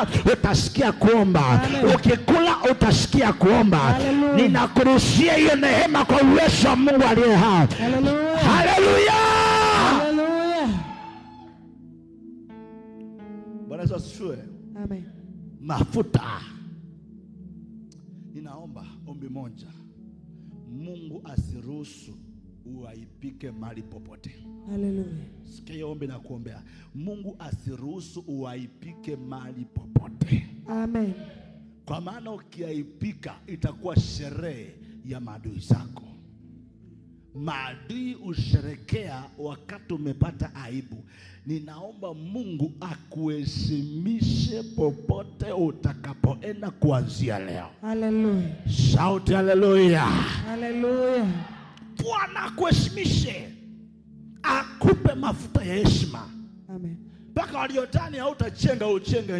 Ukilala utasikia kuomba. Ukikula utasikia kuomba. Ninakurushia hiyo neema kwa uwezo wa Mungu aliye hai. Haleluya. Haleluya. Bwana Yesu asifiwe. Amen. Mafuta. Ninaomba ombi moja. Mungu asiruhusu uaibike mahali popote. Haleluya. Sikia ombi na kuombea. Mungu asiruhusu uaibike mahali popote. Amen. Kwa maana ukiaibika itakuwa sherehe ya maadui zako. Maadui usherekea wakati umepata aibu. Ninaomba Mungu akuheshimishe popote utakapoenda kuanzia leo. Haleluya. Shout haleluya. Haleluya. Bwana akuheshimishe, akupe mafuta ya heshima. Amen. Mpaka waliotani hautachenga uchenge.